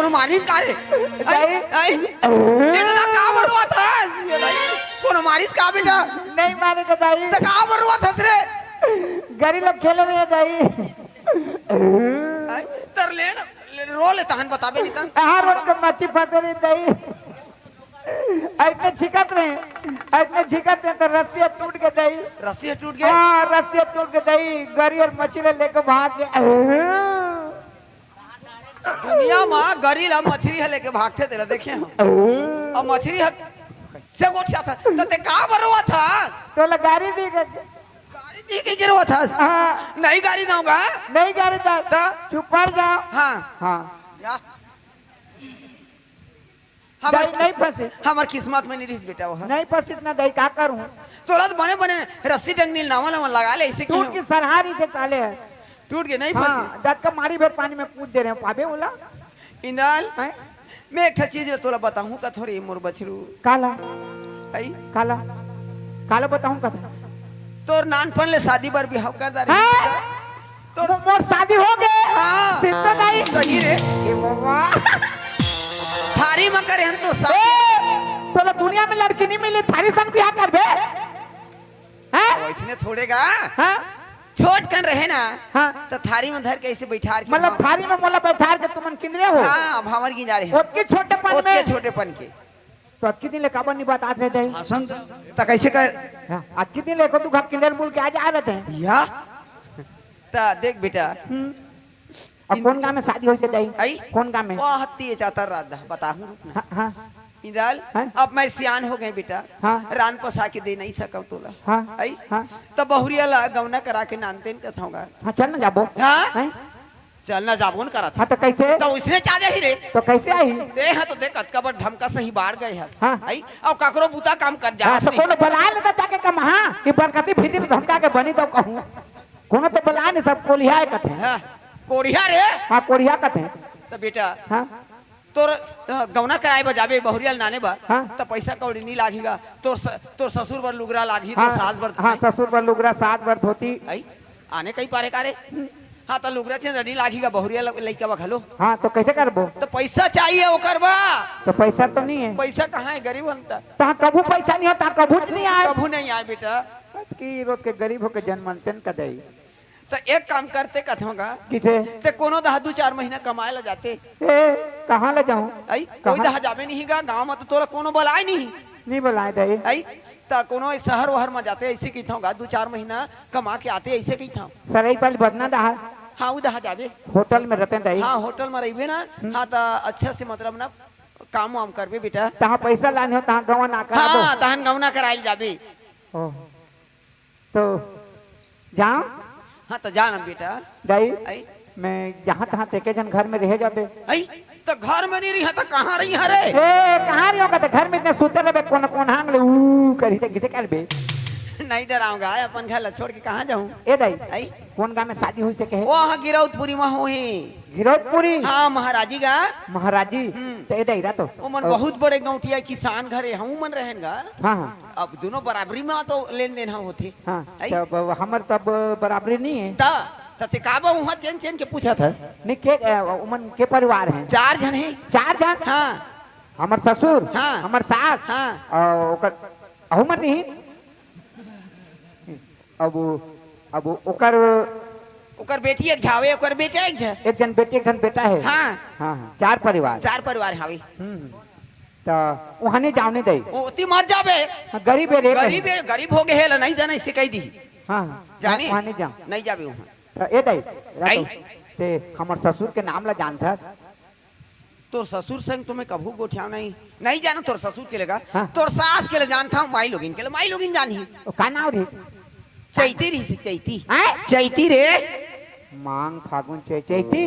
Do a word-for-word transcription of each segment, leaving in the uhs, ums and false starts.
मारिस का रे? आई, दाई। आई। ये तो ना का बरुआ था? ये दाई, कोनो मारिस का बेटा? नहीं मारे का दाई। तो का बरुआ था रे? गरी लोग खेले रहे दाई। आई, तर ले ना, ले, रो ले तहन बताबे नहीं तन। हाँ, रोज के मच्छी फंसे रही दाई। अइसने छिकत रहे, अइसने छिकत रहे तो रस्सी टूट के दाई। रस्सी टूट गए? हाँ, रस्सी टूट के दाई। गरी और मछली लेके भाग गए। दुनिया मा गरी ला मछली ह लेके भागथे, तेला देखे हम। अब मछली ह कैसे गोठिया था? तो ते का बरुआ था? तोला गारी भी ग- गारी दी के गिरवा था? हाँ। नहीं गारी दूंगा। नहीं गारी था। तो? चुप पड़ जाओ। हाँ। हाँ। या। हमर, दाई नहीं फंसी। हमर किस्मत में नहीं रहिस बेटा वो। नहीं फंसिस ना दाई, का करूँ? तोला तो बने बने रस्सी डंगनी नावा नावा लगा ले, ऐसे टूट क्यों? की सरहारी से चाले है। टूट के नहीं हाँ, फंसिस। डटका मारी भर पानी में कूद दे रहे हैं, पाबे बोला। इंदल, हैं? मैं एक ठा चीज ला तोला बताहूँ का थोड़ी मोर बछरू। काला? आई? काला? काला बताहूँ का था? तोर नानपन ले शादी बर बिहाव कर दारी। हैं? तोर मो-, मोर शादी हो गए। हाँ। सिद्धो दाई। सही रे। ए बाबा। थारी म करे हन तो शादी। ए, तोला दुनिया में लड़की नहीं मिली, थारी संग बिहाव करबे? हैं? वैसने थोड़े गा। हाँ? छोट कन रहे ना, हाँ। तो थारी में धर के ऐसे बैठार के मतलब भाव- थारी में मोला बैठार के तुमन किंदरे हो? हाँ, भावर गिंजा रहे हैं। ओतके छोटेपन ओतके में? छोटेपन के। तो अतकी दिन ले काबर नहीं बतात रहे थे? भाषण तो कैसे कर? हाँ, अतकी दिन ले को तू घर किंदर बोल के आज आ रहे थे। या? ता देख बेटा। हम्म। अब इन- कौन गांव में शादी होइसे दाई? आई? कौन गांव में? वो हत्ती चातर रात दा, बताहूँ रुक ना। हाँ, हाँ। इंदल, हैं? अब मैं सियान हो गए बेटा। हाँ। रान पसा के दे नहीं सकव तोला। हाँ। आई? हाँ। तो बहुरिया ला गौना करा के नानतेन कथौगा। हाँ, चल ना जाबो। हाँ? हैं? चल ना जाबो न करत। हाँ, तो कैसे? तो उसने चाह जाही रे। तो कैसे आही? ते हाँ तो देख, अतका बड़ ढमका सही बाढ़ गए है। हाँ। आई? और काकरो बूता काम कर जा हाँ, तो हंसनी। कोनो बलाए लेता जाके कम, हाँ, कि बरकती भीतर धमका के बनी तो कहूँ। कोनो तो बलाए नहीं, सब कोलिया कथे। हाँ, कोढ़िया रे। हाँ, कोढ़िया कथे। तो बेटा, हाँ। तोर, अ, गौना कराए बर जाबे, बहुरिया ल नाने बर, हाँ। त पैसा कौड़ी नी लागही गा। तोर स-, तोर ससुर बर लुगरा लागही, तोर हाँ, सास बर हाँ, धोती। ससुर बर लुगरा, सास बर धोती। आई? आने कहीं पारे का रे? हाँ, त लुगरा चेन रनी लागही गा, बहुरिया ल-, लइका बर घलो। हाँ, तो कैसे करबो? त पैसा चाहिए ओकर बर। तो पैसा तो नहीं है। पैसा कहाँ है? गरीब हन त। तहाँ कभू पैसा नहीं हो, तहाँ कभू नहीं आए। कभू नहीं आए बेटा। रोज के, रोज के गरीब होके जन्म मनते न कदई। त एक काम करते कथों गा। किसे? ते कोनो दहा दू चार महीना कमाए ला जाते। ए, कहाँ ले जाऊं? आई, कहाँ? कोई दहा जाबे नहीं गा, गाँव में तो तोला कोनो बलाए नहीं। नहीं बलाए दे। आई, त कोनो शहर वहर में जाते, ऐसे कथों गा, दू चार महीना कमा के आते, ऐसे कथों। सरई पाली बदना दहा। हाँ, उ दहा जाबे। होटल में रहते दई। हाँ, होटल में रहिबे ना। हम्म। हाँ, त अच्छा से मतलब ना काम वाम करबे बेटा। तहाँ पैसा लाने हो, तहाँ गवा ना करा हाँ, दो। तहन गौना कराइल जाबे। ओह। तो जाओ। हाँ, तो जा ना बेटा। दाई, आई? मैं जहाँ तहाँ तेके जन घर में रह जाबे। आई? तो घर में नहीं रही, तो कहाँ रही है रे? ए, कहाँ रही होगा? तो घर में इतने सुते रहबे, कोन, कोन हांग ले, ऊ करी, तो किसे करबे? नहीं डराऊंगा, अपन घर ला छोड़ के कहाँ जाऊँ? ए दाई, आई? कौन गांव में शादी हुई से कहे? वो हाँ, गिरौदपुरी में हुई। गिरौदपुरी? हाँ, महाराजी गा। महाराजी? हम्म। तो ए दाई रा तो। वो मन अब बहुत बड़े गौंटिया किसान घरे, हम मन रहेन गा। हाँ, हाँ। अब दोनों बराबरी में तो लेन देन ह होथे। हाँ, आई? तब हमर तब बराबरी नहीं है। त, त ते काबर उहाँ चेन चेन के पूछत हस? नहीं, के, अ, उमन के परिवार है? चार झन है। चार झन? हाँ। हमर ससुर, हाँ। हमर सास, हाँ। और ओकर, अहू मन नहीं। अब, अब ओकर ओकर बेटी एक झावे, ओकर बेटा एक झन। एक जन बेटी, एक जन बेटा है। हाँ। हाँ, हाँ, चार परिवार। चार परिवार हावे। हम्म। त उहाँ नहीं जाओ, नहीं दई। ओती मत जाबे। हाँ, गरीब है रे, गरीब कहीं। है, गरीब हो गए है, नहीं जाना, इसे कह दी। हाँ, हाँ, जाने? वहाँ नहीं जाओ। नहीं जाबे वहाँ। त ए दई, आई? रातो, ते हमर ससुर के नाम ला जानथस? तोर ससुर संग तो मैं कभू गोठियाव नहीं, नहीं जाना तोर ससुर के लेगा, हाँ। तोर सास के ले जानता हूँ, माई लोगिन के ले, माई लोगिन जानही। ओ, का नाम रे? चैती रही से, चैती। हैं? चैती रे। मांग फागुन चै-, चैती?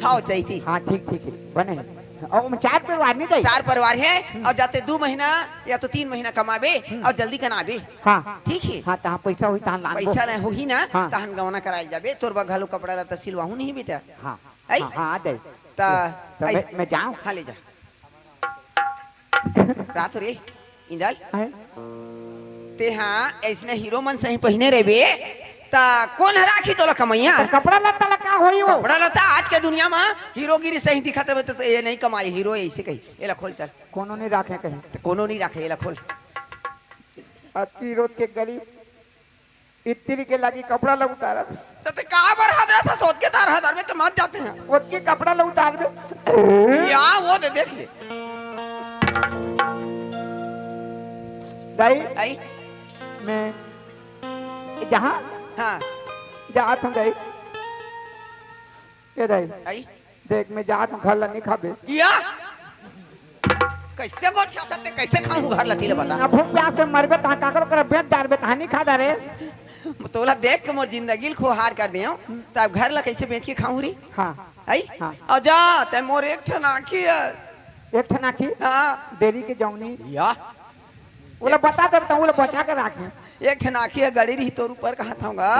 हाँ, चैती। हाँ, ठीक, ठीक है, बने है। और हम चार परिवार नहीं दे? चार परिवार है, हम्म। और जाते दो महीना या तो तीन महीना कमाबे, हम्म। और जल्दी कनाबे। हाँ। ठीक है? हाँ, तहाँ पैसा हुई, तहाँ लान पैसा नहीं हुई ना, हाँ। तहन गवना कराइल जाबे, तोर बा घलो कपड़ा लत्ता सिलवाहूँ नहीं बेटा। हाँ। आई? हाँ, हाँ, आ जाए। त तो ऐस-, मैं, मैं जाऊँ? हाँ, ले जा। रात रे, इंदल। हैं? ते हाँ, ऐसने हीरो मन सही पहिने रहिबे, त कोन ह राखी तोला कमैया? तो कपड़ा लत्ता ला का होई हो? कपड़ा लत्ता आज के दुनिया म हीरोगिरी सही दिखत हवे त, त ये नहीं कमाई, हीरो ऐसे कही, "एला खोल चल।" कोनो नहीं राखे कहीं। त कोनो नहीं राखे, "एला खोल।" अति रोज के गरीब इतरी के लागी कपड़ा ला उतारत। त ते का बर हदरत हस? ओतके तार हदर में त मर जाते हैं। ओतके कपड़ा ला उतार में। या वो दे देख ले। दाई, आई? मैं जहाँ हाँ। जात हूँ दाई। ए दाई, आई? देख, मैं जात हूँ, घर ला नहीं खाबे। या? कैसे गोठियाथस ते, कैसे खाहूँ घर ला, तेला बता। अब भूख प्यास में मरबे, तहाँ काकर कर बेच डारबे, तहाँ नहीं खा डारे। तोला देख के मोर जिंदगी ल खोहार कर देव, त अब घर ला कैसे बेच के खाहूँ रे? हाँ। आई? हाँ। अउ जा, ते मोर एक ठन आँखी हे। एक ठन आँखी? हाँ। डेरी के जौनी। या। ओला बता देब त ओला बचा के राखे। एक ठन आँखी ह गड़ी रही तोर ऊपर, कहा था गा।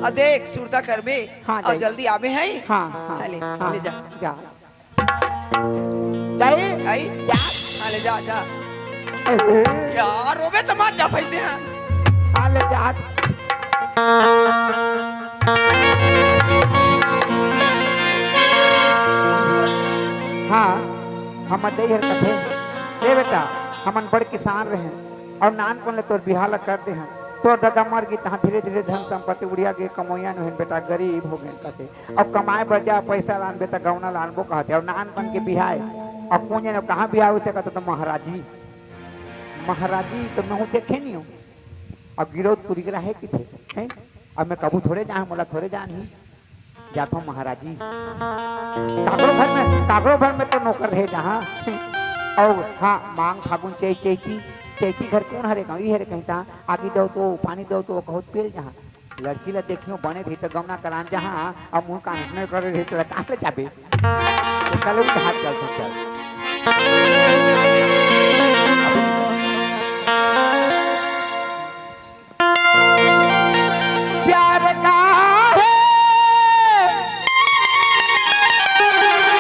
अउ देख, सुरता करबे। हाँ, अउ जाई। जल्दी आबे है। हाँ, हाँ, हाँ, ले, हाँ, ले जा। जा। दाई, आई? जा। हाँ, ले जा, जा। अरे। यार, रोबे त मत जा, भाई, दे, हाँ। हाँ, ले जा। हाँ, हमर दई हर कथे, "ए बेटा, हमन बड़ किसान रहेन अउ नानपन ले तोर बिहाव ल कर दे हन। तोर ददा मर गे, तहाँ धीरे-धीरे धन संपत्ति उड़िया गे, कमोइया नोहेन बेटा, गरीब हो गेन," कथे। "अउ कमाए बर जा, पैसा लान बेटा, गौना लानबो," कहथे। अउ नानपन के बिहाव, अउ कोन जने कहाँ बिहाव होथे, कथे त महाराजी, महाराजी त महूँ देखे नइ हूँ। अउ गिरौदपुरी के रहे किथे, हैं? अब मैं कभू थोड़े जाहूँ, मोला थोड़े जान ही। जाथों महाराजी। काकरो घर में, काकरो घर में तो नौकर रहे जहाँ। अउ हाँ, मांग फागुन चै-, चैती, चैती घर कोन हरे गाँव? ई हरे कहीं ता, आगी दो तो, पानी दो तो, कहत पेल जहाँ। लड़की ला देखियो बने रही तो गौना करान जहाँ, अब मुँह कान नहीं करे रही तो कहाँ ले जाबे? तो चलो, हाथ चल तो चल। प्यार का है,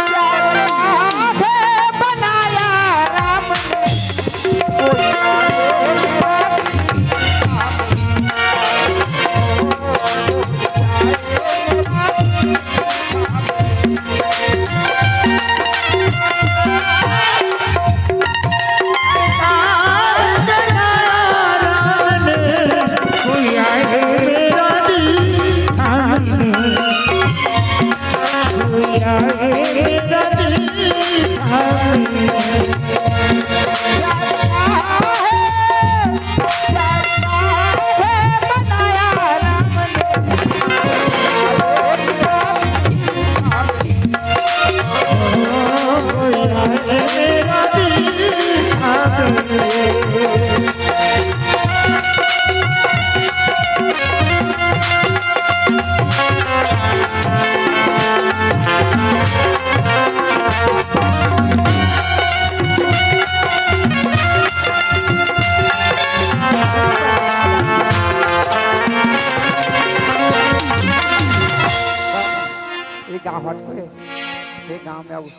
प्यार का है बनाया राम ने। ये गाँव हट के, ये गाँव में अब,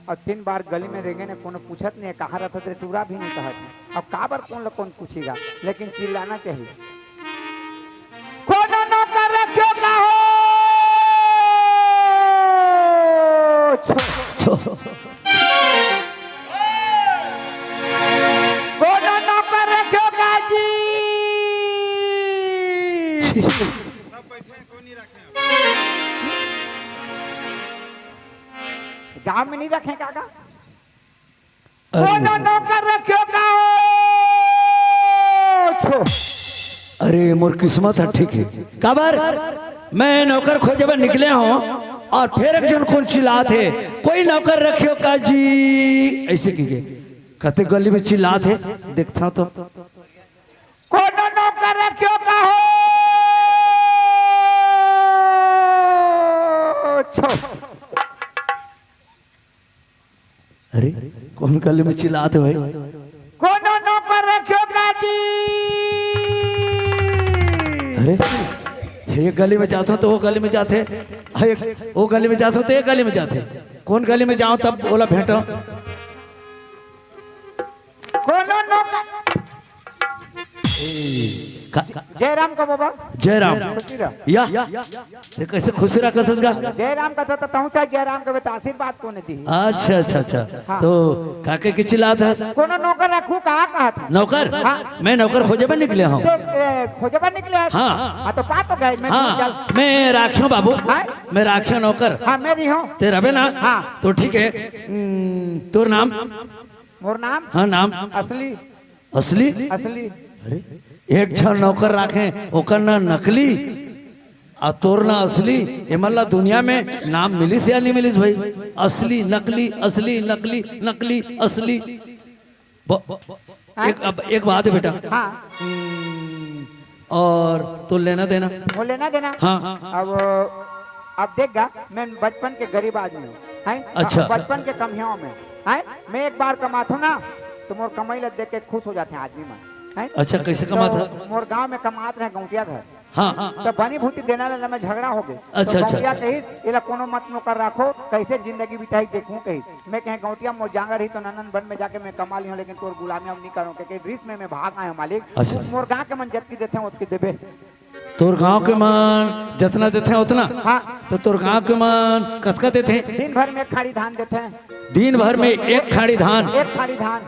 अब तीन बार गली में रेंगे ने, कोनो पूछत नहीं है, कहाँ रहता तेरे टूरा भी नहीं कहत है। अब काबर कोन ला कोन पूछेगा, लेकिन चिल्लाना चाहिए। कोनो नौकर रखियो का हो? छो। छो। कोनो नौकर रखियो का जी? छी। गांव में नहीं रखे काका? अरे। कोनो नौकर रखियो का हो? छो। अरे, मोर किस्मत ह ठीक हे। काबर? मैं नौकर खोजे बर निकले हूँ अउ फेर एक झन कोन चिल्लात हे, "कोई नौकर रखियो का जी?" अइसे कहिके कते गली में चिल्लात हे, देखथंव तो। कोनो नौकर रखियो का हो? छो। अरे, कोन गली में चिल्लात हे भाई? कोनो नौकर रखियो का जी? अरे, एक गली में जाथंव तो ओ गली में जाथे, एक ओ गली में जाथंव तो एक गली में जाथे। कोन गली में जावंव तब ओला भेंटंव? कोनो नौकर। ए, का, का, जय राम का बाबा। जय राम। खुशी रह। या, ते कैसे खुशी रह कथस गा? जय राम का तो, तो तहूँ चाहे जय राम का बेटा आशीर्वाद कोने दी। अच्छा, अच्छा, अच्छा। हाँ। तो का के चिल्लात हस? कोनो नौकर रखूँ का कहत हस? नौकर? हाँ। मैं नौकर खोजे बर निकले हँव। ते, ए, खोजे बर निकले हस? हाँ। हाँ, तो पा तो गए। मैं हाँ, चल। मैं राखियों बाबू। हाँ? मैं राखियों नौकर। हाँ, मैं भी हँव। ते रबे ना? हाँ। तो ठीक है। हम्म, तोर नाम? मोर नाम? हाँ, नाम। असली। असली? असली। अरे, एक झन नौकर राखे, ओकर ना नकली, आ तोर ना असली। एमन ला दुनिया में नाम मिलिस या नहीं मिलिस भाई? असली, नकली, असली, नकली, नकली, असली। ब-, हाँ? एक, अब एक बात है बेटा। हाँ। हम्म, और तो लेना देना? वो लेना देना? हाँ। अब, अब देख गा, मैं बचपन के गरीब आदमी हँव, हैं? अच्छा। बचपन के कमियों में, हैं? मैं एक बार कमाथों ना, तो मोर कमाई ला देख के खुश हो जाथे आदमी मन, हैं? अच्छा, कैसे तो कमाथस? मोर गांव में कमात रहे गौंटिया घर। हाँ। तो बनी भूती देना लेना में झगड़ा हो गए। अच्छा, तो अच्छा, गौंटिया अच्छा। कही, "एला कोनो मत नौकर राखो, कैसे जिंदगी बिताही देखूं," कही। मैं कहे, "गौंटिया मोर जांगर ही तो ननन बन में जाके मैं कमा लिहूं, लेकिन तोर गुलामी अब नहीं करूं, क्योंकि रिस में मैं भाग आए हूं मालिक।" अच्छा। मोर गांव के मन जतकी देथे ओतकी देबे। तोर गांव के मन जतना देथे ओतना? हाँ। तो तोर गांव के मन कतका देथे? दिन भर में एक खाड़ी धान देथे। दिन भर में एक खाड़ी धान? एक खाड़ी धान।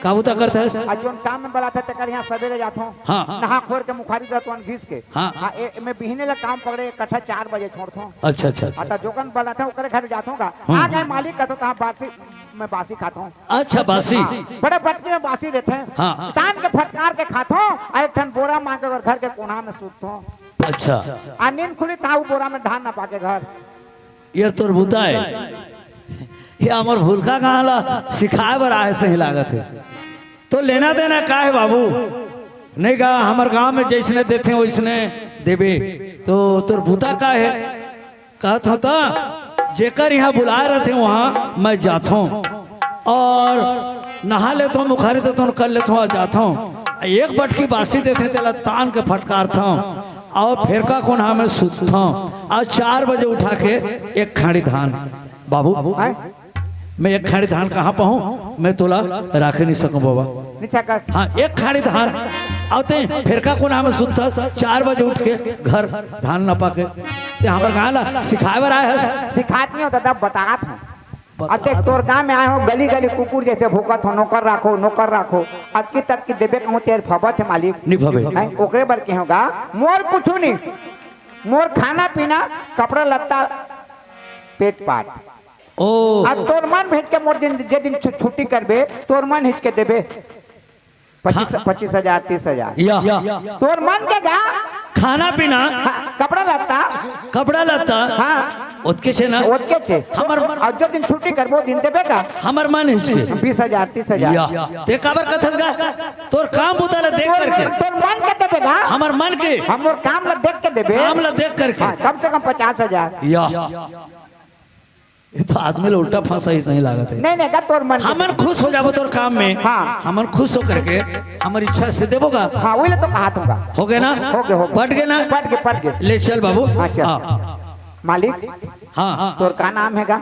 का बूता करथस? आज जोन काम में बलाथे तेकर यहाँ सवेरे जाथों। हाँ। नहा खोर के मुखारी दतवन घिस के। हाँ। हाँ, ए, मैं बिहने ला काम पकड़े एक कट्ठा चार बजे छोड़थों। अच्छा, अच्छा, अच्छा। अतः जोकन बलाथे ओकरे घर जाथों का। हम्म। आ गए मालिक का तो कहाँ बासी, मैं बासी खाथों। अच्छा, बासी। हाँ, बड़े बटकी में बासी देथे। हाँ। तान के फटकार के खाथों, आ एक ठन बोरा मांग के ओकर घर के कोना में सूतथों। अच्छा। आ नींद खुली, ताऊ बोरा में धान नपा के घर। ये तोर बूता है। ये हमर भूलका कहाँ ला सिखाए बर आए सही लागत है। तो लेना देना का है बाबू? नहीं कहा हमर गांव में जैसने देथे वैसने देबे। तो तोर बूता का है? कहत हँव त, जेकर यहाँ बुलाए रहिथे, वहाँ मैं जाथों और नहा लेथों, मुखारी देथों, कर लेथों और जाथों। एक बटकी बासी देथे, तेला तान के फटकारथों और फेरका कोना में सुतथों और चार बजे उठा के एक खाड़ी धान। बाबू, हैं? मैं एक खाड़ी धान कहाँ पाहूँ? मैं तोला राखे नहीं सकूँ बाबा। नहीं सकस। हाँ, एक खाड़ी धान। अउ ते फेरका कोना में सुतथस, चार बजे उठ के घर धान नपा के। ते हमर गाँव ला सिखाए बर आए हस? सिखात नहीं होता, तब बतात हँव। बतात अब देख, तोर गाँव में आए हों, गली गली कुकुर जैसे भूकत हों, "नौकर राखो, नौकर राखो।" अतकी ततकी देबे कहूँ, तेर फबत हे मालिक। नहीं फबे। हैं? ओकरे बर कहेंव गा, मोर कुछु नहीं, मोर खाना पीना, कपड़ा लत्ता, पेट पाट। ओ। अब तोर मन भेज के मोर दिन, जे दिन छु-, छुट्टी करबे, तोर मन हिच के देबे। पच्चीस, खा- पच्चीस हजार, तीस हजार। या। तोर मन के गा। खाना पीना। हाँ, कपड़ा लत्ता। कपड़ा लत्ता। हाँ। ओतके छे ना? ओतके छे। हमर और जो दिन छुट्टी करबो, दिन देबे का? हमर मन हिच के। बीस हजार, तीस हजार। या। ते काबर कथस गा? तोर काम बूता ला देख तोर, करके। तोर मन के देबे का? हमर मन के। हमर काम ला देख के देबे। काम ला देख करके। हाँ, कम से कम पचास हजार। या। ये तो आदमी ला उल्टा फंसा ही सही लागत है। नहीं, नहीं, का तोर मन के। हमन खुश हो जाबो तोर काम में। हाँ। हमन खुश हो करके हमर इच्छा से देबो का। हाँ, वही ला तो कहा तुमका। हो गए ना? हो गए, हो गए। पट गए ना? पट गए, पट गए। ले चल बाबू। हाँ, चल। हाँ। मालिक, हाँ। तोर का नाम है का?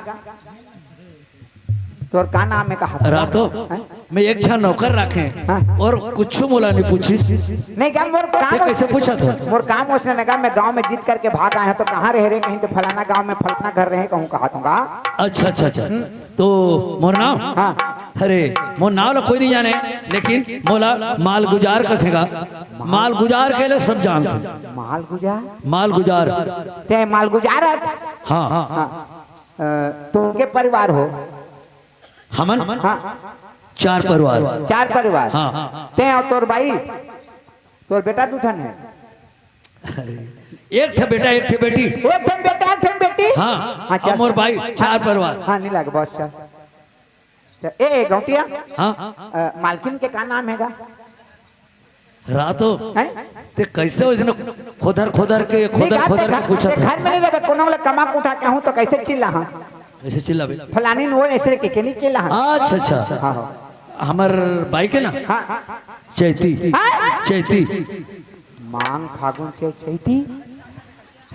तोर का नाम है कहा? रातो, हैं? मैं एक झन नौकर राखे हाँ। और कुछ मोला नहीं पूछिस। नहीं, क्या मोर काम ये कैसे पूछा था? मोर काम उसने लगा, मैं गांव में जीत करके भाग आया तो कहाँ रह रहे, कहीं तो फलाना गांव में फलाना घर रहे, कहूँ कहा दूंगा। अच्छा, अच्छा, अच्छा। तो मोर नाम? हाँ। अरे, मोर नाम ला कोई नहीं जाने, लेकिन मोला मालगुजार कथेगा। मालगुजार के ले सब जानते। मालगुजार? मालगुजार। ते मालगुजार है? हाँ। हाँ। अ, तुमके परिवार हो? हमन हाँ। चार परिवार। चार परिवार। हाँ। ते और तोर बाई, तोर बेटा दू ठन है। अरे, एक ठे बेटा, एक ठे बेटी। एक ठन बेटा, एक ठन बेटी। हाँ। हाँ, और चार। मोर बाई, चार परिवार। हाँ, नहीं लगे, बस चल। तो ए, ए, गौटिया। हाँ। अ, मालकिन के का नाम है गा? रातो, हैं? ते कैसे वैसने खोदर खोदर के, नहीं, खोदर खोदर के पूछत है? घर में नहीं रहबे, कोनो वाला कमा उठा के हूँ तो कैसे चिल्ला हाँ? कैसे चिल्लाबे? फलानी नो ऐसे के, के नहीं चिल्ला हाँ? अच्छा, अच्छा। हाँ, हाँ। हमर बाई के ना? हाँ। चैती। हाँ? चैती। मांग फागुन चै-, चैती?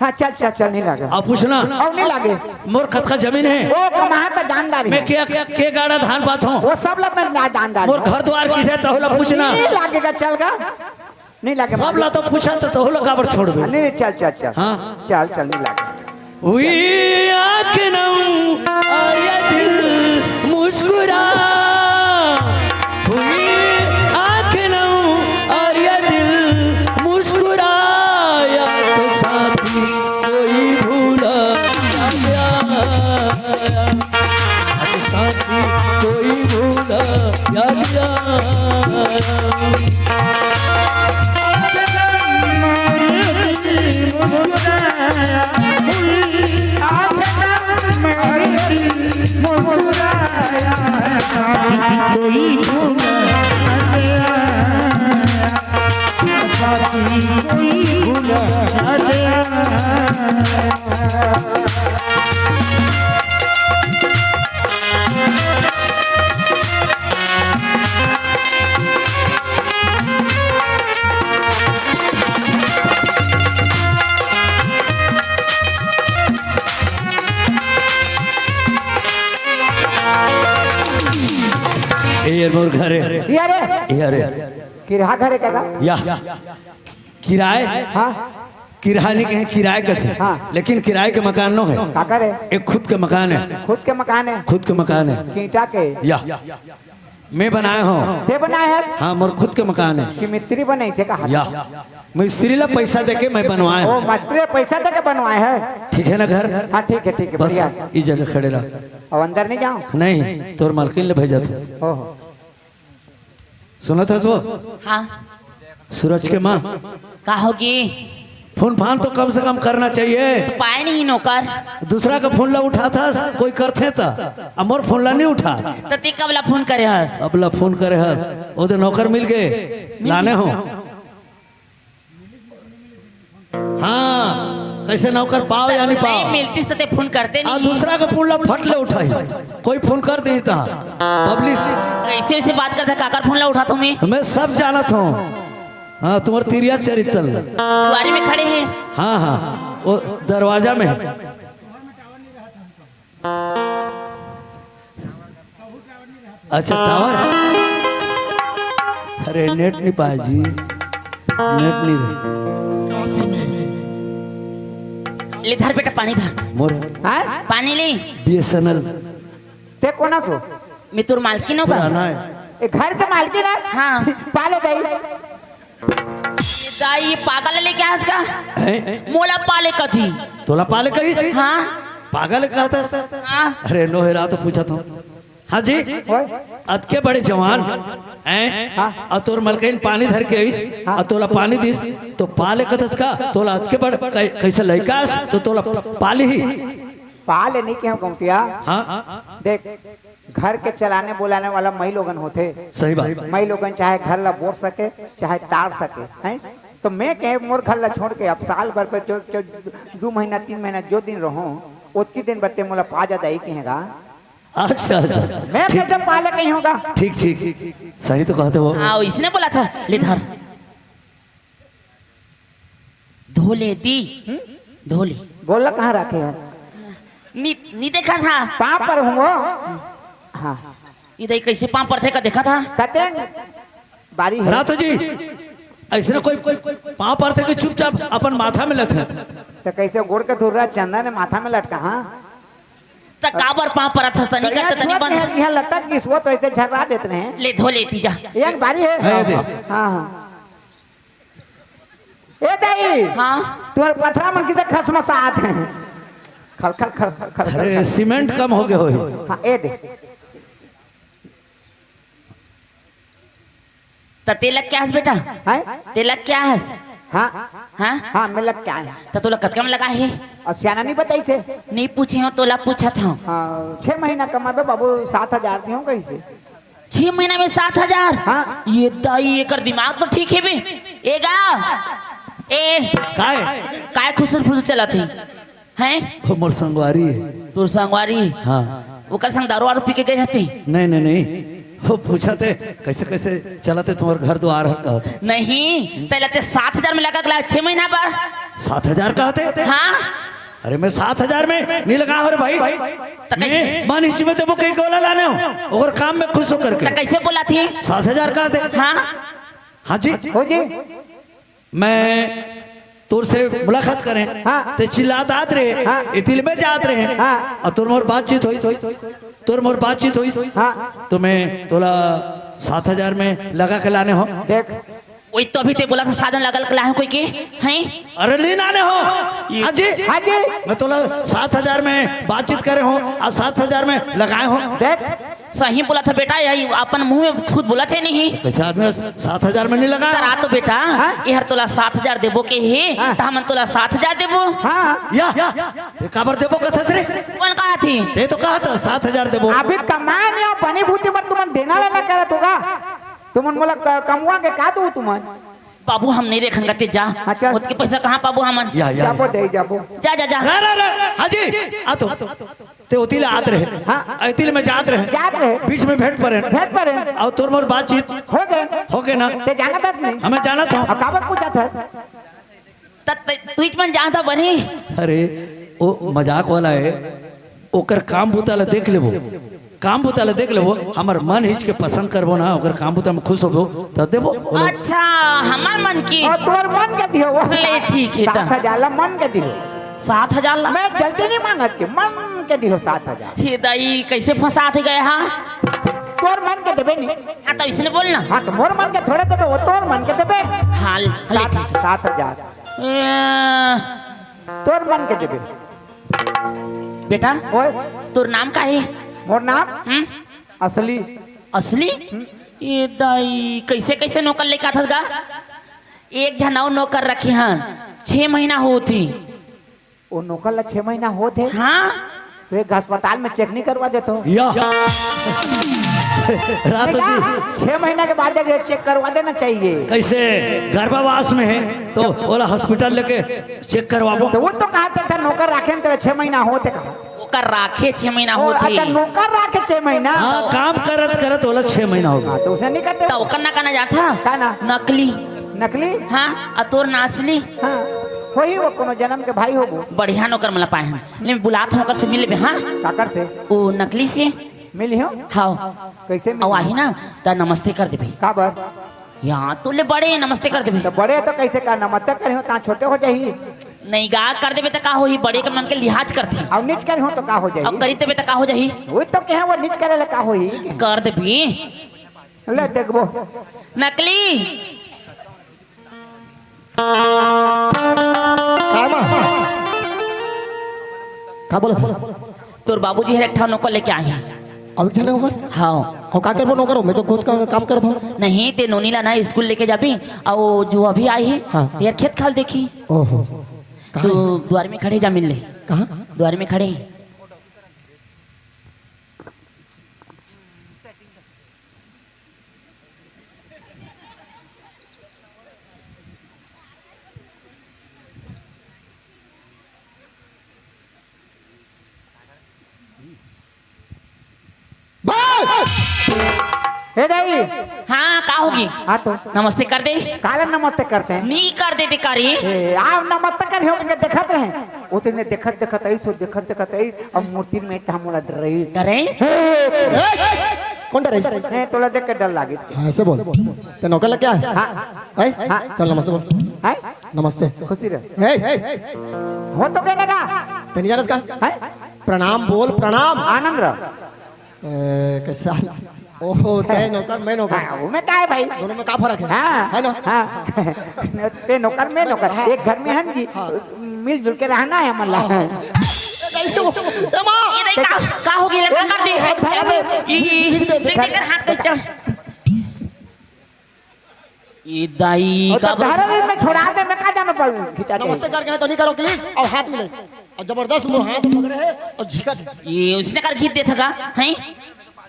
हाँ, चल, चल, चल, नहीं लागे। अब पूछना। और नहीं लागे। मोर कतका जमीन है? ओ, कमाहा त जानदारी मैं है। के, के गाड़ा धान पात हूँ? वो सब लोग मैं ना जानदारी मोर हूँ। घर द्वार किसे तहोला पूछना। नहीं लागेगा, चल गा। नहीं लागे सब मालिक। ला तो पूछा तो तोहू ला काबर छोड़बे? नहीं, चल, चल, चल। हाँ। चल, चल, नहीं लागे। हुई आँख नम और ये दिल मुस्कुरा, हुई आँख नम और ये दिल मुस्कुराया तो साथी कोई भूला ना गया। साथी कोई भूला ना गया। ये मोर घर है। ये रे। ये रे। किराया घर है का? या। किराए? हाँ। किराए नहीं कहे, किराए कथे। हाँ। लेकिन किराए के मकान नो है। काकर है? एक खुद के मकान है। खुद के मकान है? खुद के मकान है। ईंटा के? या। मैं बनाए हों। ते बनाए है? हाँ, मोर खुद के मकान है। कि मिस्त्री बने से कहा? या। मिस्त्री ला पैसा देके मैं बनवाए ओ, हों। मिस्त्री पैसा देके बनवाए है? ठीक है ना घर? हाँ, ठीक है, ठीक है, बस बढ़िया। ई जगह खड़े रह। अब अंदर नहीं जाओ? नहीं, तोर मालकिन ले भेजत हों। ओहो। सुनत हस वो? हाँ। सूरज के माँ। का होगी? फोन फान तो कम से कम करना चाहिए। तो पाए नहीं नौकर। दूसरा का फोन ला उठात हस, कोई करथे त, अब मोर फोन ला नहीं उठा। त ते कब ला फोन करे हस? अब ला फोन करे हस, ओदे नौकर मिल गए, लाने हों। हाँ, कैसे नौकर पाओ या नहीं पाओ? नहीं मिलतीस त ते फोन करते आ, नहीं। दूसरा का फोन ला फट ले उठाही, कोई फोन कर देही त पब्लिक। कैसे ऐसे बात करता, काकर फोन ला उठात हों मैं? मैं सब जानत हों। हाँ, तुम्हार तिरिया चरित्र। दुआरी में खड़े हैं। हाँ, हाँ, वो दरवाजा में। अच्छा, टावर। अरे, नेट नहीं पाए जी, नेट नहीं रहे। ले धर बेटा, पानी धर। मोर हाँ? पानी ले। बीएसएनएल। ते कोन हस? मैं तोर मालकिन हों का? पुराना है। ए, घर के मालकिन है? हाँ। पाले दई। दाई, ये पागल ले क्या हस का? हैं? मोला पाले कथी? तोला पाले कहिस? हाँ। पागल कहत हस? हाँ। अरे, नोहरा तो पूछत हों। हाँ जी। ओए। अतके बड़े जवान, हैं? हाँ। अउ तोर मलकिन पानी धर के आइस, हाँ। अउ तोला पानी दिस, तो पाले कथस का? तोला अतके बड़ कै-, कैसे लइका अस, तो तोला पाली ही। पाले नहीं कहेंव गौंटिया। हाँ। देख, घर के चलाने बुलाने वाला मई लोगन होथे। सही बात। मई लोगन चाहे घर ला बोर सके, चाहे तार सके, हैं? तो मैं कहे मोर घर ला छोड़ के अब साल भर पे जो, जो दू महीना, तीन महीना जो दिन रहूं, ओतकी दिन बत्ते मोला पाजा दाई कहेगा। अच्छा, अच्छा। मैं ठीक। कैसे पाले कहीं होगा? ठीक, ठीक। सही तो कहते हो। हाँ, इसने बोला था, ले धर। धो लेती। हम्म? धो ले। गोला कहाँ रखे है? नी, नी देखा था। पाँव पर हूँ वो। हाँ। इधर कैसे पाँव पर थे का देखा था? कते बारी है। रातो जी, ऐसे ना कोई, कोई पाँव पर थे कि चुपचाप अपन माथा में लेते हैं। तो कैसे गोड़ के धुर्रा चंदा ने माथा में लटका, हाँ? त काबर पाँव परत हस, तनी करते तनी बंद। यहाँ लटक गिस वो तो ऐसे झर्रा देत रहे। ले धो लेती जा। एक बारी है। है दे। हाँ, हाँ। ए दाई। हाँ। तुम्हारे पथरा मन की तो खसमसात है। खल, खल, खल, खल, खल, खल, अरे, खल। सीमेंट कम हो गया हो। हाँ, ए दे। त ते लग क्या हस बेटा? हैं? ते लग क्या हस? हाँ। हाँ? हाँ, मैं लग क्या है? त तोला कतका में लगा है? अउ सियाना नहीं बताइस हे? नहीं पूछे हों, तोला पूछत हों। हाँ, छह महीना कमाबे बाबू, सात हजार दिहों कहिस हे। छह महीना में सात हजार? हाँ। ये दाई, एकर दिमाग तो ठीक है बे। ए गा, ए, काय? काय खुसुर फुसुर चलत हे? हैं? वो मोर संगवारी है। तोर संगवारी? हाँ। ओकर संग दारू वारू पी के गए हस ते? नहीं, नहीं, नहीं। वो पूछत हे, कैसे, कैसे चलत हे तुम्हार घर दुआर है कहत। नहीं, तैं ला ते सात हजार में लगा के लाय, छह महीना बर। सात हजार कहत हे? हाँ। अरे, मैं सात हजार में नहीं लगा हों रे भाई। त कैसे? मैं मन इसी में देबो कहीं गोला लाने हों, ओकर काम में खुश होकर के। त कैसे बोलत हे? सात हजार कहत हे? हाँ। हाँ जी। हो जी। मैं तोर से मुलाकात करें, हाँ। ते चिल्लात आत रहे, हाँ। इतिल में जात रहे, हाँ। और तोर मोर बातचीत होइस, तोर मोर बातचीत होइस, हाँ। तो मैं तोला सात हजार में लगा के लाने हो। देख। वही तो अभी ते बोला था, साधन लगा के लाए हो कोई के, हैं? अरे, ले लाने हो। ये हाँ जी। हाँ जी। मैं तोला सात हजार में बातचीत करे हो, और सात हजार में लगाए हो। देख। सही बोला था बेटा, यही अपन मुंह में खुद बोला थे नहीं। कैसे आदमी सात हजार में नहीं लगा? करा तो बेटा, हाँ? ये हर तोला सात हजार देबो के हे, हाँ। तो हमन तोला सात हजार देबो। हाँ। या, या, ते काबर देबो कथस रे? कौन कहा थी? ते तो कहा था सात हजार देबो। अभी कमाए नहीं हो, बनी भूती बर तुमन देना वाला करत होगा। तुमन मोला क-, कमवा के का दू तुमन? बाबू, हम नहीं रेखन करते, जा। अच्छा। ओतके पैसा कहाँ पाबो हमन? या, या, जाबो या। दे, जाबो। जा, जा, जा। रे, रे, रे, हाजी, आ तो। ते ओती ले आत रहे। हाँ। अतिल में जात रहे। जात रहे। बीच में भेंट परे। भेंट परे। और तोर मोर बातचीत। हो गए। हो गए ना? ते जानत हस नहीं? हमें जानत हो। और काबर पूछत हस? त-, त-, तू ही मन जानत हो बनी। अरे, वो मजाक वाला है। ओकर काम बूता ला देख लेबो। काम बूता ला देख लेबो। हमर मन हिच के पसंद करबो ना, ओकर काम बूता में खुश होबो, त देबो। बोलो। अच्छा, हमर मन की। और तोर मन के दियो वो। ले, ठीक है, त। सात हजार ला मन के दियो। सात हजार ला? मैं जल्दी नहीं मांगत के, मन के दियो सात हजार। हे दाई, कैसे फंसात गए, हाँ? तोर मन के देबे नहीं। हाँ, तो इसने बोल ना। हाँ, तो मोर मन के थोड़े देबे, वो तोर मन के देबे। हाँ, ले, सात, ठीक है। सात हजार। ए, तोर मन के देबे। बेटा, ओए। तोर नाम का है? मोर नाम? हम्म? असली। असली? हम्म। ये दाई, कैसे, कैसे नौकर लेके आथस गा? एक झन अउ नौकर रखे हन, छह महीना होत ही। वो नौकर ला छह महीना होत हे? हाँ। तो एक अस्पताल में चेक नहीं करवा देते हो? या। रातो जी। छह महीना के बाद एक चेक करवा देना चाहिए। कैसे? गर्भवास में है, तो ओला हॉस्पिटल लेके चेक करवाबो। तो वो तो कहते थे नौकर राखे न तेरा छह महीना होत हे कहा। ओकर राखे छह महीना ओ, होत हे। अच्छा, नौकर राखे छह महीना। हाँ, काम करत करत ओला छह महीना हो गया। हाँ, तो उसे नहीं कहते। तो ओकर ना कहना जाता? का ना? नकली। नकली? हाँ, आ तोर ना असली। हाँ, वही वो कोनो जन्म के भाई होबो। बढ़िया नौकर मला पाए हन। ले, बुलात हूँ ओकर से मिल लेबे, हाँ? काकर से? ओ नकली से। मिली हो? हाँ। कैसे मिली? अउ आही ना, त नमस्ते कर देबे। काबर? यहाँ तो ले बड़े नमस्ते कर देबे। तो बड़े तो कैसे का नमस्ते करे हो, ता छोटे हो जाही। नहीं गा, कर देबे त का होही, बड़े के मन के लिहाज करथे। अउ नीच करे हो तो का हो जाही? अउ करी देबे त का हो जाही? वो तो कहे वो नीच करे ले का होही? कर देबे। ले देखबो। नकली। काय मा? का बोलत हस? तोर बाबूजी हर एक ठा नौकर लेके आए हैं। अउ एक झन नौकर? हाँ। अउ का करबो नौकर? मैं तो खुद का काम करत हूँ। नहीं, ते नोनी ला ना स्कूल लेके जाबी, अउ जो अभी आई है, हाँ। तेर खेत खाल देखी। ओहो। कहाँ तो है? द्वार में खड़े जा मिल ले। कहाँ? द्वार में खड़े। ए दाई। हाँ, का होगे? हाँ तो। नमस्ते कर दे। काला नमस्ते करते हैं? नी कर दे, धिकारी। ए, आप नमस्ते कर हो के देखत रहे। वो तो ने देखत देखत आई सो, देखत देखत आई, अब मूर्ति में था मोला डराई। डराई? ए, कौन डराई? ए, तोला देख के डर लागे। हाँ, ऐसे बोल। ते नौकर लग गया है? हाँ। हैं? हाँ। चल नमस्ते बोल। हैं? नमस्ते। खुशी रह। ए, हो तो कहने का। ते नहीं जानस का? हैं? प्रणाम बोल, प्रणाम। आनंद रह। ए, कैसा? ओहो, ते नौकर, मैं नौकर। हाँ, वो में का है भाई? दोनों में का फर्क है? हाँ। है ना? हाँ। ते नौकर, मैं नौकर। हाँ। एक घर में है ना जी। हाँ। मिलजुल के रहना है मतलब। हाँ। ए माँ! ये देख, का, का हो गया? का कर दे? हाथ धरा दे। ई, ई, देख, देख, हाथ पे चढ़। ये दाई, और का तो बोल- घर में छोड़ा दे, मैं का जाना पाऊँ? खिंचा दे। नमस्ते करके तो नहीं करो, please। और हाथ मिले। और जबरदस्त मोर हाथ पकड़े है और झिकत है। ये उसने कर खींच दे थका, हैं?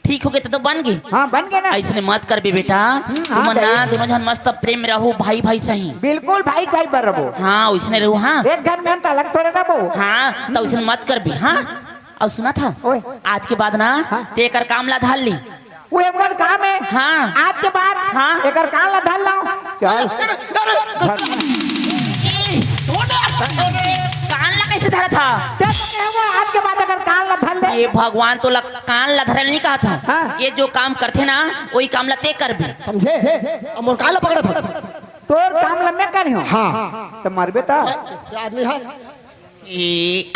ठीक हो गए तो, तो बन गए। हाँ, बन गए ना। ऐसने मत करबे बेटा। हम्म, हाँ, तुमन ना भाई। दोनों जन मस्त प्रेम में रहो, भाई भाई सही। बिल्कुल भाई भाई बराबर। हाँ, उसने रहो, हाँ। एक घर में हम तो अलग थोड़े रहो। हाँ, तो उसने मत करबे, हाँ। और सुना था, ओए। आज के बाद ना, हाँ। ते एकर काम ला धार ली। वो एक बार काम है। हाँ। आज के बाद हाँ। एकर काम ला धार लाओ। चल। अरे, अरे, अरे, कान ला कैसे धरा था? ते तो कहे वो आज के बाद अगर कान ला धर ले। ये भगवान तो लग, कान ला धरे नहीं कहा था। हाँ। ये जो काम करते ना, वही काम ला ते कर भी। समझे? अब मोर कान ला पकड़ा था। तोर काम ला मैं नहीं हो। हाँ। त मरबे त। से आदमी है। ए,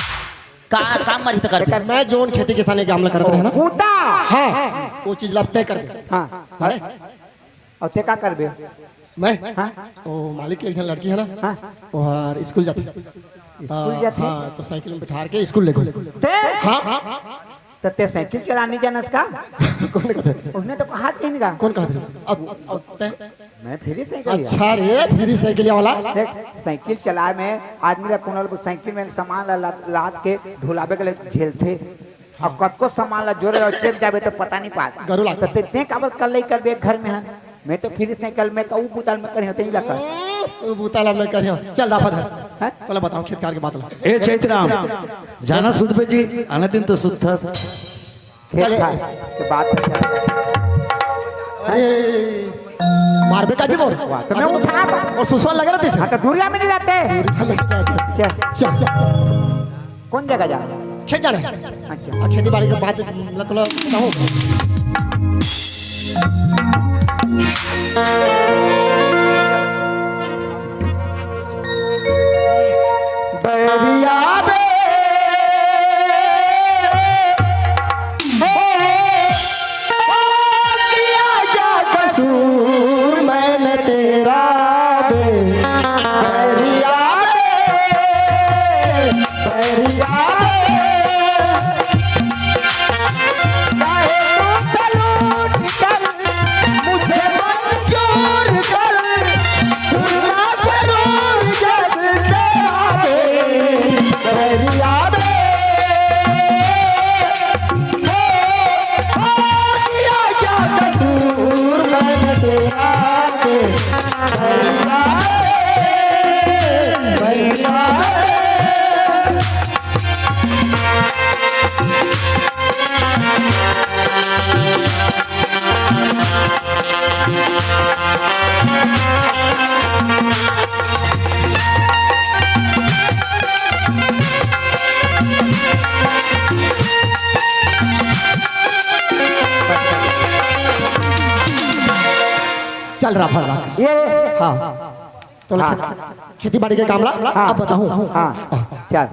का, का मरी त करबे? मैं जोन खेती किसानी के काम ल करत रहे ना। बूता। हाँ, वो चीज ला तय कर दे। हाँ। अरे, अउ ते का करबे? मैं? हाँ। ओ, मालिक के एक झन लड़की है ना, हाँ। ओहर स्कूल जाथे। स्कूल जाथे? हाँ, तो साइकिल में बिठार के स्कूल ले गो। ते? हाँ। त ते साइकिल चलाने जानस का? कौन कहते? उसने तो कहा तीन का। कौन कहत रहिस? अब, अब ते? मैं फ्री साइकिल अच्छा रे, फ्री साइकिल वाला। देख, साइकिल चलाए में आदमी ला कोनो साइकिल में सामान ला लाद, लाद के ढुलावे के लिए झेलथे। अउ कतको सामान ला जोरे अउ चेक जाबे त पता नहीं पात। गरू लागथे। त ते, ते काबर कल्लई करबे एक घर में हन? मैं तो फ्री साइकिल में कहूँ बुताल में करियो, ते नहीं लगा। हम्म, वो बुताल में करियो। चल राफा धर। हैं? चलो बताओ खेत खार के बात ला। ए चैतराम, जाना सुध पे जी, आने दिन तो सुध था। खेत चले। खार के बात है। अरे, मारबे का जी मोर? वाह, तो मैं अबे तो उठा। और सुसवा लग रहा था इसे। हाँ, तो दूरिया में नहीं रहते। दूरिया में नहीं रहते। क्या? चल। कौन जगह जाना है? खेत जाना है। अच्छा। आ, खेती बाड़ी के बात ल-, ल-, ल-, कहूँ। बैरिया बे, ओ, ओ, किया क्या कसूर मैंने तेरा बे, बैरिया बे, बैरिया बे। चाहे तू सलूट कर, मुझे मंजूर कर, दुनिया जरूर जस तेरा बे, बैरिया बे। ओ, ओ, किया क्या कसूर मैंने तेरा बे, बैरिया बे, बैरिया बे। चल रहा फल रहा। ये हाँ। तो हाँ। खेती बाड़ी के काम ला हाँ। अब बताऊँ। हाँ। चल।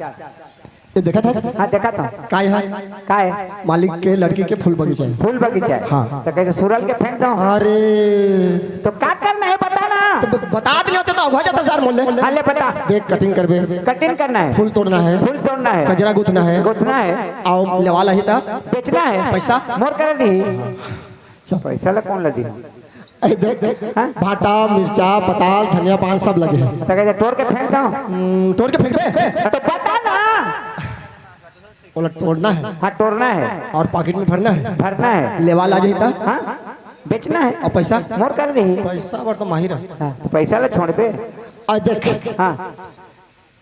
ये देखा था? हाँ, देखा था। काय है? काय? मालिक के लड़की के फूल बगीचा है। फूल बगीचा है। हाँ। तो कैसे सुरल के फेंक दो? अरे। तो का करना है, बता ना। तो ब-, बता देने होते तो अगवा जाता सर मोले। हाँ, ले बता। देख, कटिंग करबे। कटिंग करना है। फूल तोड़ना है। फूल तोड़ना है। गजरा गूंथना है। गूंथना है। आओ, लेवाला ही था। बेचना है। पैसा? मोर कर दी। चल। पैसा ला कौन ला दी? ए, देख, देख, हाँ? भाटा, मिर्चा, पताल, धनिया, पान सब लगे हे। तो कैसे तोड़ के फेंक दो? हम्म, तोड़ के फेंकबे? तो बता ना। ओला तोड़ना है। हाँ, तोड़ना है। और पॉकेट में भरना है। भरना है। लेवाला जाही त? हाँ, बेचना है। और पैसा? मोर कर दी। पैसा बर तो माहिर हस। हाँ, तो पैसा ला छोड़बे। आ देख। हाँ।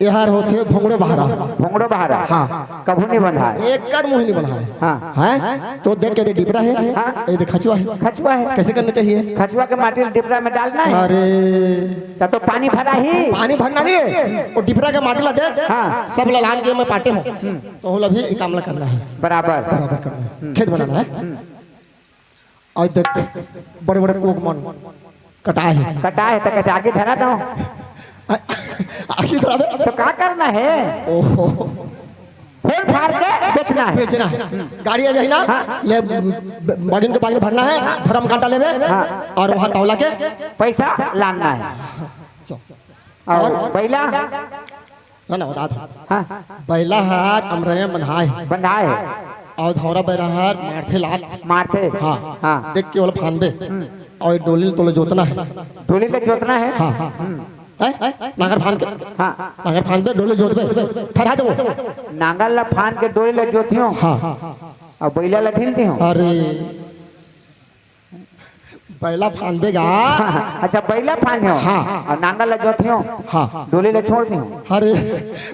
एहर होथे भोंगड़ो बहारा। भोंगड़ो बहारा। हाँ। कभू नहीं बंधाय। एकर मुंह नहीं बंधाय। हाँ। हैं? तो देख के दे डिपरा है। हाँ। ये देख खचुआ है। खचुआ है। कैसे करना चाहिए? खचुआ के माटी डिपरा में डालना है। अरे। तब तो पानी भरा ही। पानी भरना नहीं है। वो डिपरा के माटी ला दे। हाँ। सब ललान के मैं पाटे हूँ। हम्म। तो होला भी काम ला करना है। बराबर। बराबर करना है। हम्म। खेत बनाना है। हम्म। आज देख, बड़े-बड़े कोक मन कटाए हे। कटाए हे, त कैसे आगी धरा दो? आगी धरा दे। तो का करना है? ओहो। फोड़ फाड़ के बेचना है। बेचना है। गाड़ी आ जाही ना, हाँ। ले, ब-, बागिन के बागिन भरना है, धरम कांटा लेबे, हाँ। और वहाँ तौला के पैसा लानना है। चल। और और? बैला? ना, ना, बता दो। हाँ। बैला हर अमरैया बंधाए हे। बंधाए हे। और धौरा बैरा हर मारथे लात। मारथे। हाँ। हाँ। देख के ओला फांदबे। हम्म। और डोली ल तोला जोतना है। डोली ल जोतना है? हाँ। हम्म। हैं? नांगर फांद के। हाँ। नांगर फांदबे, डोली जोतबे। थरहा देबो। नांगर ला फांद के डोली ल जोतियो। हाँ। और बैला ला ढील दियो। अरे। बैला फांदबे गा। अच्छा, बैला फांदे हो? हाँ। और नांगर ला जोते हो? हाँ। डोली ला छोड़ दे हो? अरे,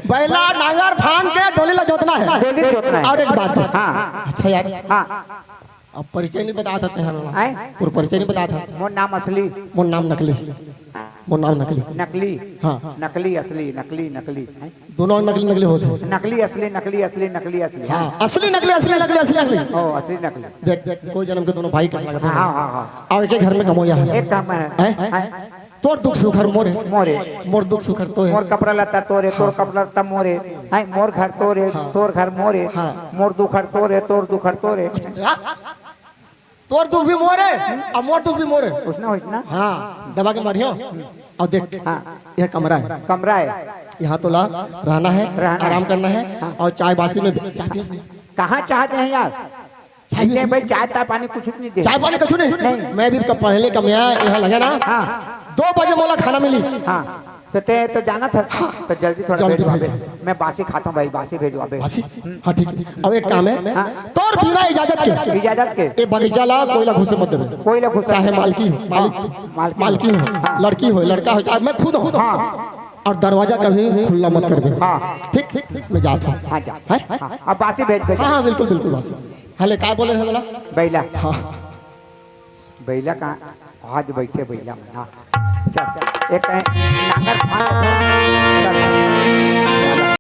बैला नांगर फांद के डोली ला जोतना है। डोली जोतना है। और एक बात। हाँ। अच्छा यार। हाँ। अब परिचय नहीं बता सकते हैं। आए? पूरा परिचय नहीं बता था। मोर नाम असली। मोर नाम नकली। मोर नाम नकली। नकली। हाँ। नकली, असली, नकली, नकली। हैं? दोनों नकली नकली होते हैं। नकली असली, नकली असली, नकली असली। हाँ, असली नकली, असली नकली, असली नकली। ओ, असली नकली। देख, देख, कोई जन्म के दोनों भाई कैसे लगते हैं। हाँ, हाँ, हाँ। और एक ही घर में कमोया है। एक काम है। हैं? हैं? तोर दुख सुख हर मोरे। मोरे। मोर दुख सुख हर तोरे। मोर कपड़ा लत्ता तोरे, तोर हाँ। कपड़ा लत्ता मोरे। हैं, मोर घर तोरे, हाँ। तोर घर मोरे। हाँ। मोर दुख हर तोरे, तोर दुख हर तोरे। हाँ? तोर दुख भी मोरे, अउ मोर दुख भी मोरे। उसने होइस ना? हाँ, दबा के मारियो। अउ देख, हाँ। यह कमरा हे। कमरा हे। यहाँ तोला रहना हे, रहना आराम हे। करना हे, हाँ। अउ चाय बासी में चाय पियस नहीं। कहाँ चाहते हैं यार? चाय भी इतने भाई चाय, चाय पानी कुछ नहीं दे। चाय पानी कुछ नहीं? नहीं। मैं भी कब पहले कमिया यहाँ लगे ना, हाँ। दो बजे मोला खाना मिलिस। हाँ, तो ते तो जाना था, हाँ। तो जल्दी थोड़ा जल्दी भेजवा भेज। दे। मैं बासी खाता हूँ भाई, बासी भेजवा दे। बासी? हाँ, ठीक है। अब एक काम है, हाँ। तोर बिना इजाजत के इजाजत के? ये बगीचा ला कोई ला घुसे मत देवे। कोई ला घुसे चाहे मत। मालकी हो, मालिक, हाँ, मालकी। मालकिन हो, हाँ। लड़की हो, लड़का हो, चाहे मैं खुद हूँ। हाँ। और दरवाजा कभी खुला मत करबे। हाँ। ठीक? मैं जात हूँ। हाँ, जा। हैं? हाँ, अब बासी भेज दे। हाँ, हाँ, बिल्कुल, बिल्कुल बासी। हले, काय बोले रहे बोला? बैला। हाँ। बैला कहाँ? आज बैठे बैला में ना। चल, एक कहें, नांगर फाड़।